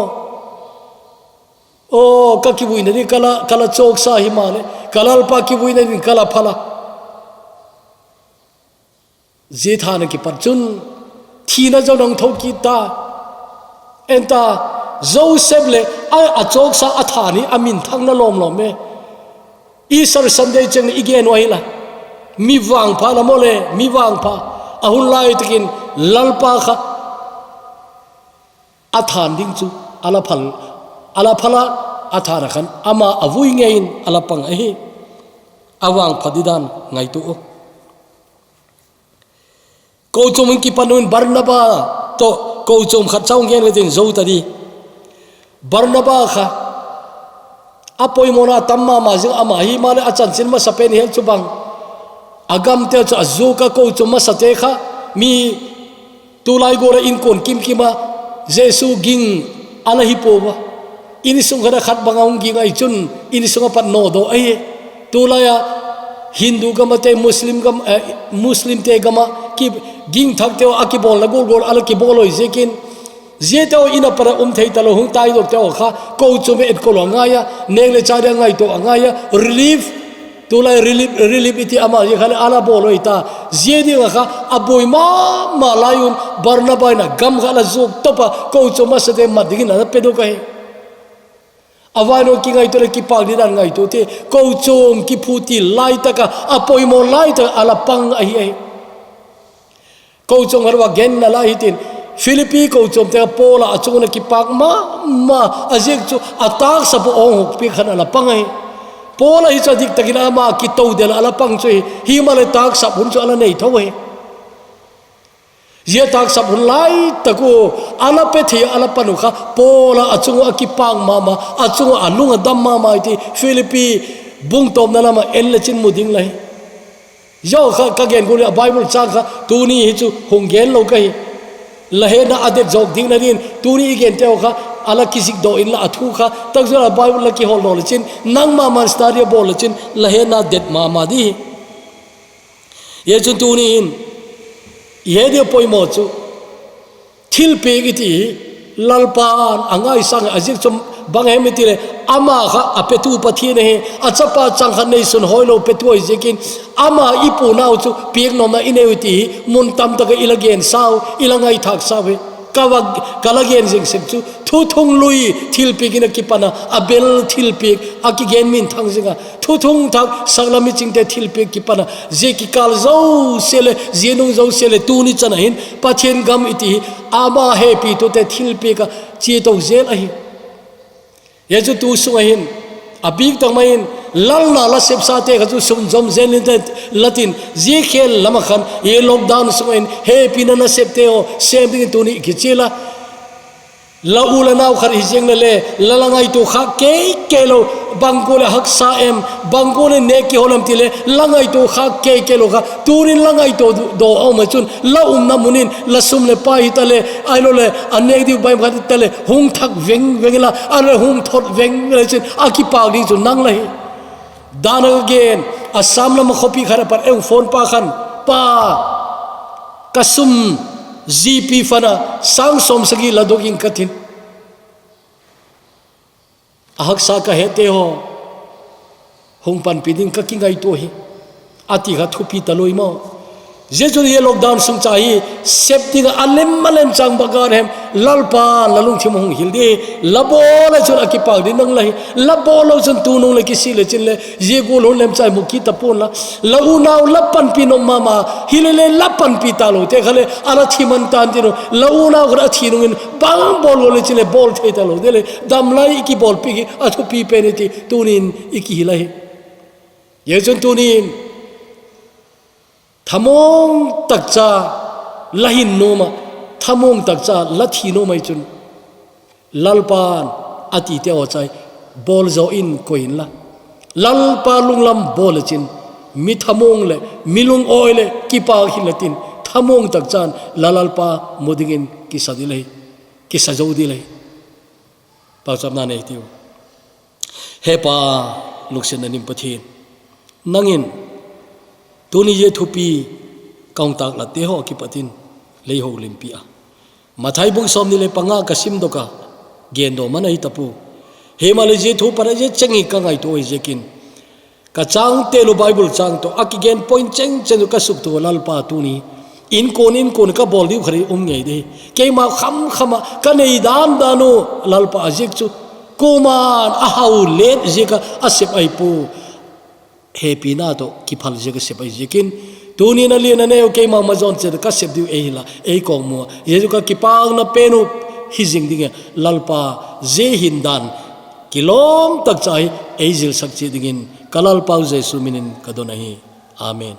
O, ka kivuina ding, ka la, ka la chawksa hi ma le, ka Lalpa kivuina ding, ka la phal a. Zia than a kipat chun, thina zo nang tho kit ta. En ta, Joseph le a, a chawksa a than hi a minthangna lawmlawm e. Easter Sunday cheng i gen u ahi la. Mi vangpha la maw le, mi vangpha. A hun lai takin Lalpa kha a than ding chu a la phal, a la phal a, a than a khan ama a vui ngei in a la pang ahi. A vangpha di dan ngaitu u. Kochuam in kipan un Barnaba tawh kochuam khat chau ngen le tin zo ta di. Barnaba kha a poimawna tam mama zing ama hi ma le a chanchin masa pen hi chu bang. A gamte chu a zuak a kochuam masate kha mi tulai gual a inkuan kimkim a Jesu ging a la hi po va. Insung khat a khat bang a hung ging ahi chun insung a pat nawdaw ahi. Tulai a Hindu gam a te Muslim gam, eh, Muslim te gam a ki ging thak te a kibawl na gual gual a la kibawl ahi ziakin. Zia te in a pat a um thei ta lo hung tai dok te kha kochuam e enkol a ngai a, neng le cha dia ngaitu a ngai a, relief, tulai relief, relief i ti ama zia kha le a la bawl ahi ta. Zia ding a kha a buai mama lai un Barnaba in a gam kha la zuak top a kochuam masate mat dingin a la pe dok ahi. A vai nung kingaitu le kipak di dan ngaitu te, kochuam kiphutil lai tak a, a poimaw lai tak a la pang ahi ahi. Kochuam khat va genna lai hitin, Philippi kochuam te a Paul a a chung na kipak mama, a ziak chu a taksa bu ong huk pi khan a la pang ahi. Paul a hi chu a dik takin ama kitou del a la pang chu hi, hi ma le taksa hun chu a la nei tho ahi. Zia taksa hun lai tak u, a la pe thei a la pan u kha, Paul a a chung a kipak mama, a chung a lung a dam mama i ti, Philippi bung tawpna lam a en le chin mu ding lai. Zo kha ka gen gual a Bible chang kha tuni hi chu hung gen lo ka hi. Lahenna adet jok ding nadin, tuni igenteu kha, ala kijikdoh inla athu kha, takjula Bible la kiholdoh le chin, nangma man study abol le chin, lahenna det mama di. Hijeh chun tuni in, ihe dia poimo chu, thilpeh iti hi, Lalpan angaisang, aziak chu bang hem itile, ama kha apetu Pathen ahi, achapa changkhat neisun hoilou petu ahi jiakin, ama ipunau chu pehnomna inei u ti hi, mun tamtaka ila gensau, ila ngaithak sau hi. Kava, kala gen jing sem chu, thuthung lui thilpeh in akipana, Abel thilpeh, akigen minthang jinga, thuthung thak, saklam michingte thilpeh kipana, jia kikal jouse le, jia nung jouse le, tuni chana hin, Pathen gam iti hi, ama hepitute thilpeh a, chia tou jel ahi. Hijeh chu tu sunga hin, abik tah mai in, lalna la sepsate kha chu sum jom jel inte latin, jia khel lama khan, hi lockdown sunga hin, hepina nasepte ho, sem dingin tuni kichila. La u la nau khat hi jeng le le, la la ngaito kha kei kei lou, bangkule haksa em, bangkule neh kihol em tile, la ngaito kha kei kei lou kha, tunin la ngaito doh, doh aum chun, la umna munin, la sum le pai hitale, ahilouleh, aneh diu bai khat hitale, hung thak veng veng la, ale hung thot veng veng le chun, akipak ding chu nang la hi. Dan a gen, Assam lama khopi khat apat, eung phone pa khan, pa, kasum, GP fund a, sang som sagi la dok ing katin. Ahaksa kahete ho, hung panpi ding kakingaito hi, ati kha thupi talou mo. Hijeh chun hi lockdown sung cha hi, sep dinga alem alem chang bagan hem, Lalpan la lungthim hung hil di, la bol a chun akipak ding nang la hi, la bol lou chun tunung le kisi le chin le, jia gol hon lem cha mu kit tapon la, la u nau la panpi nom mama, hile le la panpi talou te kha le, ala thi man tan tin u, la u nau kha athi nungin, bang bol lou le chin le bol thei talou, de le, damlai ikibolpi hi, athupi pen iti, tunin ikihil ahi. Hijeh chun tunin, thamong takcha la hin nom a, thamong takcha la thi nom ahi chun, Lalpan ati te ho chai, bol jo in koi in la. Lalpa lunglam bol le chin, mi thamong le, mi lung-oi le, kipak hil le tin, thamong takchan, la Lalpa mu dingin kisa di le, kisa jo di le. Pauchapna nei tiu. He Pa, lungsetna nim Pathen. Nangin, tuni jia thupi, kaung tak la te ho kipatin, lei ho limpi a. Mathai bung som ni le panga kasim doh a, gen doh man ahi tapu. Hima le jia thu para jia cheng hi kangaito ahi jiakin. Kachang te lou Bible chang toh, akigen point cheng cheng toh kasuk toh Lalpa tuni. Inkon, inkon kabol diu khat hi um ngei de. Keima kham khama, kanei dan dan u Lalpa aziak chu. Koman ahao let ziaka asep ahi pu. Hepina toh kiphal ziaka sep ahi ziakin. Tunin alen aneo keima majon cheh kasep diu eihila, eikong mua. Jesu kakipakna pen u hi jing dinga, Lalpa jia hin dan. Kilom takcha hi, eijilsak cheh dingin, ka Lalpau Jesu minin kadon ahi. Amen.